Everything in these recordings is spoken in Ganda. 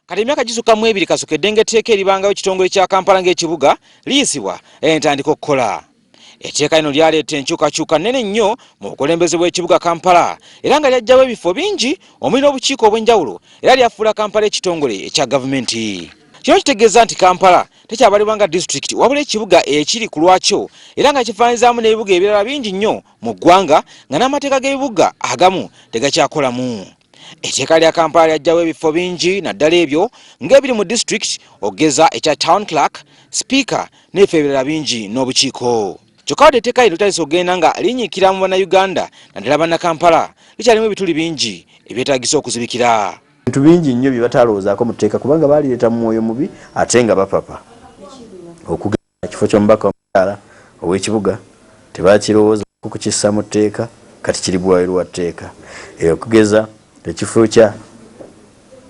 Kati emyaka gisukka mu ebiri kasookedde ng'etteeka eribangawo ekitongole kya Kampala ng'ekibuga liyisibwa era ne litandika okukola. Etteeka lino lyaleeta enkyukakyuka nnene nnyo mu bukulembeze bw'ekibuga Kampala era nga lyaggyawo ebifo bingi omuli n'obukiiko obw'enjawulo era lyafuula Kampala ekitongole ekya gavumenti. Kino kitegeeza nti Kampala tekyabalibwa nga disitulikiti wabula ekibuga ekiri ku lwakyo era nga kifaanyizaamu n'ebibuga ebirala bingi nnyo mu ggwanga nga n'amateeka g'ebibuga agamu tegakyakolamu. Etteeka lya Kampala lyaggyawo ebifo bingi naddala ebyo ng'ebiri mu disitulikiti okugeza ekya Town Clerk, Sipiika n'ebifo ebirala bingi n'obukiiko. Kyokka wadde etteeka lino litandise okugenda nga linyiikira mu Bannayuganda naddala Bannakampala, likyalimu ebituli bingi ebyetaagisa okuzibikira. Bintu bingi nnyo bye bataalowoozaako mu tteeka kubanga baalireeta mu mwoyo mubi ate nga bapapa. Okugeza ekifo ky'omubaka omukyala ow'ekibuga tebakirowoozaako kukissa mu tteeka kati kiri bweru wa tteeka. Okugeza ekifo kya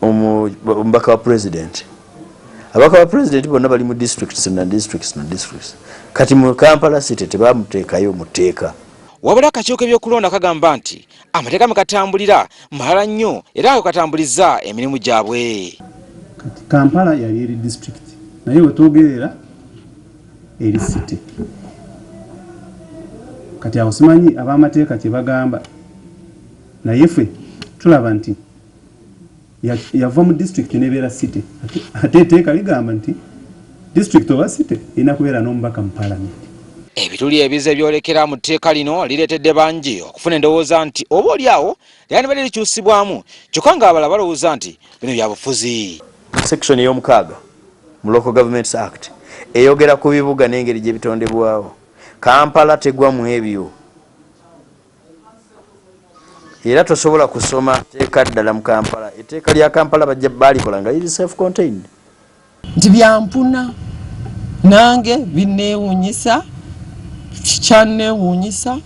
omubaka wa pulezidenti, ababaka ba pulezidenti bonna bali mu districts na districts na districts kati mu Kampala City tebamuteekayo mu tteeka. Wabula akakiiko k'ebyokulonda kagamba nti amateeka mwe katambulira malala nnyo era nga katambuliza emirimu gyabwe. Kati Kampala yali eri district naye wetwogerera eri city. Kati awo simanyi ab'amateeka kye bagamba naye ffe tulaba nti yava mu district nebeera city ate eteeka ligamba nti district oba city erina kubeera n'omubaka mu palamenti. Ebituli ebize byolekera mu tteeka lino lireetedde bangi okufuna endowooza nti oba oli awo lyandibadde likyusibwamu kyokka ng'abalala balowooza nti bino bya bufuzi. Section ey'omukaaga mu Local Governments Act eyogera ku bibuga n'engeri gye bitondebwawo. Kampala tegwa mu ebyo era tosobola kusoma tteeka ddala mu Kampala. Etteeka lya Kampala bajja baalikola nga liri self contained. Nti byampuna nange binneewuunyisa, kyanneewuunyisa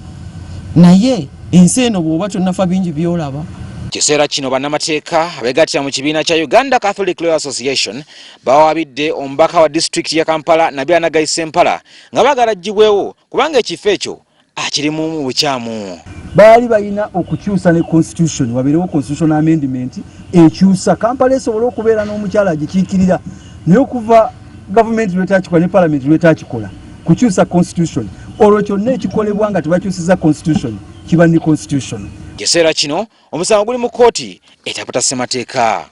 naye ensi eno bw'oba tonnafa bingi by'olaba. Kiseera kino bannamateeka abegattira mu kibiina kya Uganda Catholic Law Association bawabidde omubaka wa disitulikiti ya Kampala Nabila Nagayi Ssempala nga baagala aggyibwewo kubanga ekifo ekyo akirimu mu bukyamu. Baali balina okukyusa ne constitution, wabeerewo constitutional amendment ekyusa Kampala esobole okubeera n'omukyala agikiikirira, naye okuva gavumenti lwetakikola ne palamenti lwetakikola kukyusa constitution, olwo kyonna ekikolebwa nga tebakyusiza constitution kiba ni constitution. Kiseera kino omusango guli mu kkooti etaputa ssemateeka.